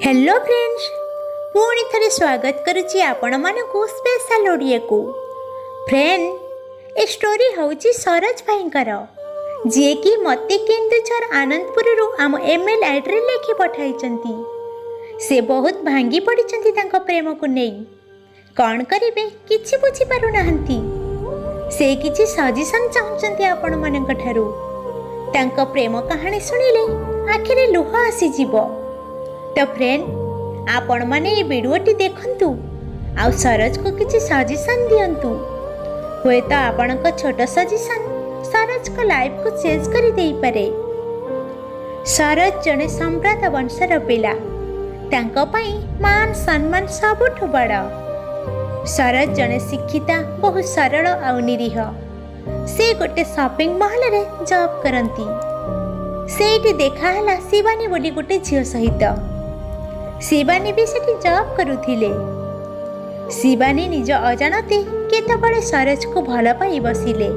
Hello friends, ପୁଣି ଥରେ ସ୍ୱାଗତ କରୁଛି ଆପଣମାନଙ୍କୁ ସ୍ପେଶାଲ ଓଡ଼ିଆକୁ। ଫ୍ରେଣ୍ଡ, ଏ ଷ୍ଟୋରି ହେଉଛି ସରୋଜ ଭାଇଙ୍କର, ଯିଏକି ମୋତେ କେନ୍ଦୁଝର ଆନନ୍ଦପୁରରୁ ଆମ ଇମେଲ୍ ଆଇଡ଼ିରେ ଲେଖି ପଠାଇଛନ୍ତି। ସେ ବହୁତ ଭାଙ୍ଗି ପଡ଼ିଛନ୍ତି ତାଙ୍କ ପ୍ରେମକୁ ନେଇ। କ'ଣ କରିବେ କିଛି ବୁଝିପାରୁନାହାନ୍ତି। ସେ କିଛି ସଜେସନ୍ ଚାହୁଁଛନ୍ତି ଆପଣମାନଙ୍କ ଠାରୁ। ତାଙ୍କ ପ୍ରେମ କାହାଣୀ ଶୁଣିଲେ ଆଖିରେ ଲୁହ ଆସିଯିବ। ତ ଫ୍ରେଣ୍ଡ, ଆପଣମାନେ ଏ ଭିଡ଼ିଓଟି ଦେଖନ୍ତୁ ଆଉ ସରୋଜକୁ କିଛି ସଜେସନ୍ ଦିଅନ୍ତୁ। ହୁଏତ ଆପଣଙ୍କ ଛୋଟ ସଜେସନ୍ ସରୋଜଙ୍କ ଲାଇଫକୁ ଚେଞ୍ଜ କରିଦେଇପାରେ। ସରୋଜ ଜଣେ ସମ୍ଭ୍ରାନ୍ତ ବଂଶର ପିଲା। ତାଙ୍କ ପାଇଁ ମାନ ସମ୍ମାନ ସବୁଠୁ ବଡ଼। ସରୋଜ ଜଣେ ଶିକ୍ଷିତା, ବହୁତ ସରଳ ଆଉ ନିରୀହ। ସେ ଗୋଟେ ସପିଂ ମହଲରେ ଜବ୍ କରନ୍ତି। ସେଇଠି ଦେଖାହେଲା ଶିବାନୀ ବୋଲି ଗୋଟେ ଝିଅ ସହିତ। ଶିବାନୀ ବି ସେଠି ଜବ୍ କରୁଥିଲେ। ଶିବାନୀ ନିଜ ଅଜାଣତେ କେତେବେଳେ ସରୋଜକୁ ଭଲ ପାଇ ବସିଲେ,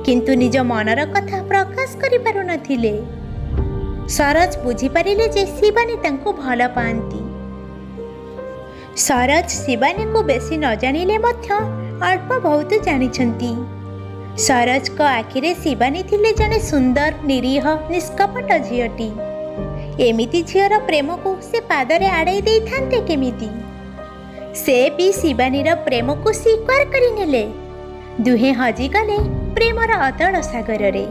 କିନ୍ତୁ ନିଜ ମନର କଥା ପ୍ରକାଶ କରିପାରୁନଥିଲେ। ସରୋଜ ବୁଝିପାରିଲେ ଯେ ଶିବାନୀ ତାଙ୍କୁ ଭଲ ପାଆନ୍ତି। ସରୋଜ ଶିବାନୀକୁ ବେଶୀ ନ ଜାଣିଲେ ମଧ୍ୟ ଅଳ୍ପ ବହୁତ ଜାଣିଛନ୍ତି। ସରୋଜଙ୍କ ଆଖିରେ ଶିବାନୀ ଥିଲେ ଜଣେ ସୁନ୍ଦର, ନିରୀହ, ନିଷ୍କପଟ ଝିଅଟି। ଏମିତି ଝିଅର ପ୍ରେମକୁ ସେ ପାଦରେ ଆଡ଼େଇ ଦେଇଥାନ୍ତେ କେମିତି? ସେ ବି ଶିବାନୀର ପ୍ରେମକୁ ସ୍ୱୀକାର କରିନେଲେ। ଦୁହେଁ ହଜିଗଲେ ପ୍ରେମର ଅତଳ ସାଗରରେ।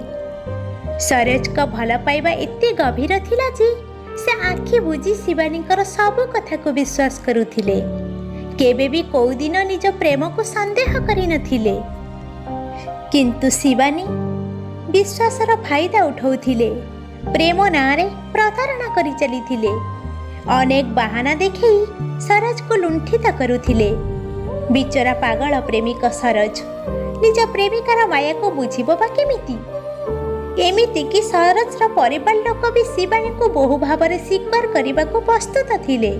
ସରୋଜଙ୍କ ଭଲ ପାଇବା ଏତେ ଗଭୀର ଥିଲା ଯେ ସେ ଆଖି ବୁଜି ଶିବାନୀଙ୍କର ସବୁ କଥାକୁ ବିଶ୍ୱାସ କରୁଥିଲେ। କେବେ ବି କୋଉଦିନ ନିଜ ପ୍ରେମକୁ ସନ୍ଦେହ କରିନଥିଲେ। କିନ୍ତୁ ଶିବାନୀ ବିଶ୍ୱାସର ଫାଇଦା ଉଠାଉଥିଲେ। ପ୍ରେମ ନାଁରେ ପ୍ରତାରଣା କରି ଚାଲିଥିଲେ। ଅନେକ ବାହାନା ଦେଖେଇ ସରୋଜକୁ ଲୁଣ୍ଠିତ କରୁଥିଲେ। ବିଚରା ପାଗଳ ପ୍ରେମିକ ସରୋଜ ନିଜ ପ୍ରେମିକାର ମାୟାକୁ ବୁଝିବ ବା କେମିତି? ଏମିତିକି ସରୋଜର ପରିବାର ଲୋକ ବି ଶିବାନୀକୁ ବୋହୂ ଭାବରେ ସ୍ୱୀକାର କରିବାକୁ ପ୍ରସ୍ତୁତ ଥିଲେ।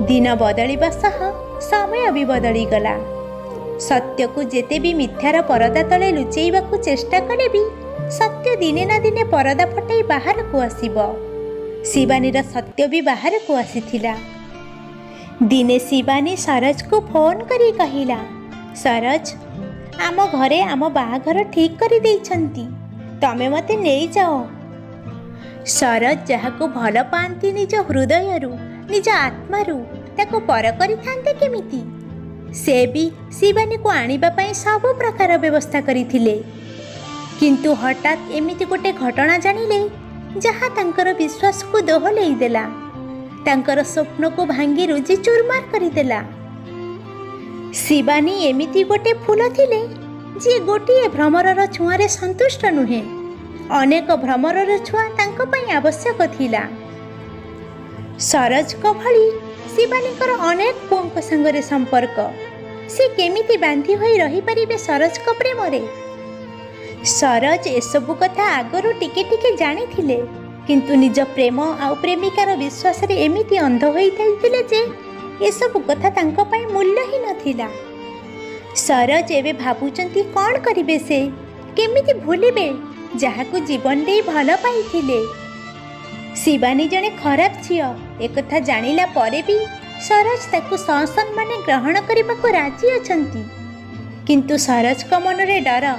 ଦିନ ବଦଳିବା ସହ ସମୟ ବି ବଦଳିଗଲା। ସତ୍ୟକୁ ଯେତେ ବି ମିଥ୍ୟାର ପରଦା ତଳେ ଲୁଚେଇବାକୁ ଚେଷ୍ଟା କଲେ ବି ସତ୍ୟ ଦିନେ ନା ଦିନେ ପରଦା ଫଟାଇ ବାହାରକୁ ଆସିବ। ଶିବାନୀର ସତ୍ୟ ବି ବାହାରକୁ ଆସିଥିଲା। ଦିନେ ଶିବାନୀ ସରୋଜକୁ ଫୋନ୍ କରି କହିଲା, "ସରୋଜ, ଆମ ଘରେ ଆମ ବାହାଘର ଠିକ୍ କରିଦେଇଛନ୍ତି। ତମେ ମୋତେ ନେଇଯାଅ।" ସରୋଜ ଯାହାକୁ ଭଲ ପାଆନ୍ତି ନିଜ ହୃଦୟରୁ, ନିଜ ଆତ୍ମାରୁ, ତାକୁ ପର କରିଥାନ୍ତେ କେମିତି? ସେ ବି ଶିବାନୀକୁ ଆଣିବା ପାଇଁ ସବୁ ପ୍ରକାର ବ୍ୟବସ୍ଥା କରିଥିଲେ। କିନ୍ତୁ ହଠାତ୍ ଏମିତି ଗୋଟେ ଘଟଣା ଜାଣିଲେ, ଯାହା ତାଙ୍କର ବିଶ୍ୱାସକୁ ଦୋହଲେଇ ଦେଲା, ତାଙ୍କର ସ୍ୱପ୍ନକୁ ଭାଙ୍ଗି ରୁଜି ଚୁରମାର କରିଦେଲା। ଶିବାନୀ ଏମିତି ଗୋଟେ ଫୁଲ ଥିଲେ, ଯିଏ ଗୋଟିଏ ଭ୍ରମରର ଛୁଆଁରେ ସନ୍ତୁଷ୍ଟ ନୁହେଁ। ଅନେକ ଭ୍ରମରର ଛୁଆଁ ତାଙ୍କ ପାଇଁ ଆବଶ୍ୟକ ଥିଲା। ସରୋଜଙ୍କ ଭଳି ଶିବାନୀଙ୍କର ଅନେକ ପୁଅଙ୍କ ସାଙ୍ଗରେ ସମ୍ପର୍କ। ସେ କେମିତି ବାନ୍ଧି ହୋଇ ରହିପାରିବେ ସରୋଜଙ୍କ ପ୍ରେମରେ? ସରୋଜ ଏସବୁ କଥା ଆଗରୁ ଟିକେ ଟିକେ ଜାଣିଥିଲେ, କିନ୍ତୁ ନିଜ ପ୍ରେମ ଆଉ ପ୍ରେମିକାର ବିଶ୍ୱାସରେ ଏମିତି ଅନ୍ଧ ହୋଇଯାଇଥିଲେ ଯେ ଏସବୁ କଥା ତାଙ୍କ ପାଇଁ ମୂଲ୍ୟ ହିଁ ନଥିଲା। ସରୋଜ ଏବେ ଭାବୁଛନ୍ତି, କ'ଣ କରିବେ ସେ? କେମିତି ଭୁଲିବେ ଯାହାକୁ ଜୀବନ ଦେଇ ଭଲ ପାଇଥିଲେ? ଶିବାନୀ ଜଣେ ଖରାପ ଝିଅ, ଏକଥା ଜାଣିଲା ପରେ ବି ସରୋଜ ତାକୁ ସସମ୍ମାନେ ଗ୍ରହଣ କରିବାକୁ ରାଜି ଅଛନ୍ତି। କିନ୍ତୁ ସରୋଜଙ୍କ ମନରେ ଡର,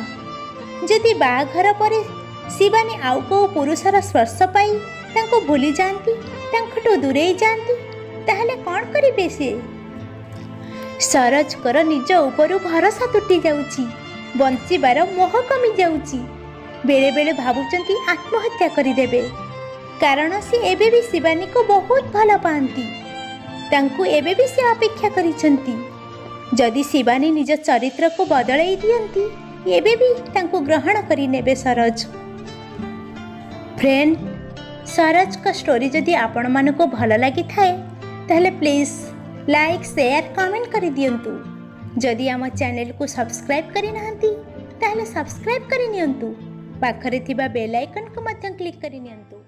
ଯଦି ବାହାଘର ପରେ ଶିବାନୀ ଆଉ କେଉଁ ପୁରୁଷର ସ୍ପର୍ଶ ପାଇ ତାଙ୍କୁ ଭୁଲି ଯାଆନ୍ତି, ତାଙ୍କଠୁ ଦୂରେଇ ଯାଆନ୍ତି, ତାହେଲେ କ'ଣ କରିବେ ସେ? ସରୋଜଙ୍କର ନିଜ ଉପରୁ ଭରସା ତୁଟି ଯାଉଛି। ବଞ୍ଚିବାର ମୋହ କମିଯାଉଛି। ବେଳେବେଳେ ଭାବୁଛନ୍ତି ଆତ୍ମହତ୍ୟା କରିଦେବେ, କାରଣ ସେ ଏବେ ବି ଶିବାନୀକୁ ବହୁତ ଭଲ ପାଆନ୍ତି। ତାଙ୍କୁ ଏବେ ବି ସେ ଅପେକ୍ଷା କରିଛନ୍ତି। ଯଦି ଶିବାନୀ ନିଜ ଚରିତ୍ରକୁ ବଦଳାଇ ଦିଅନ୍ତି, ଏବେ ବି ତାଙ୍କୁ ଗ୍ରହଣ କରିନେବେ ସରୋଜ। ଫ୍ରେଣ୍ଡ, ସରୋଜଙ୍କ ଷ୍ଟୋରି ଯଦି ଆପଣମାନଙ୍କୁ ଭଲ ଲାଗିଥାଏ, ତାହେଲେ ପ୍ଲିଜ୍ ଲାଇକ୍, ସେୟାର, କମେଣ୍ଟ କରିଦିଅନ୍ତୁ। ଯଦି ଆମ ଚ୍ୟାନେଲକୁ ସବସ୍କ୍ରାଇବ୍ କରିନାହାନ୍ତି, ତାହେଲେ ସବସ୍କ୍ରାଇବ୍ କରିନିଅନ୍ତୁ। ପାଖରେ ଥିବା ବେଲ୍ ଆଇକନ୍କୁ ମଧ୍ୟ କ୍ଲିକ୍ କରିନିଅନ୍ତୁ।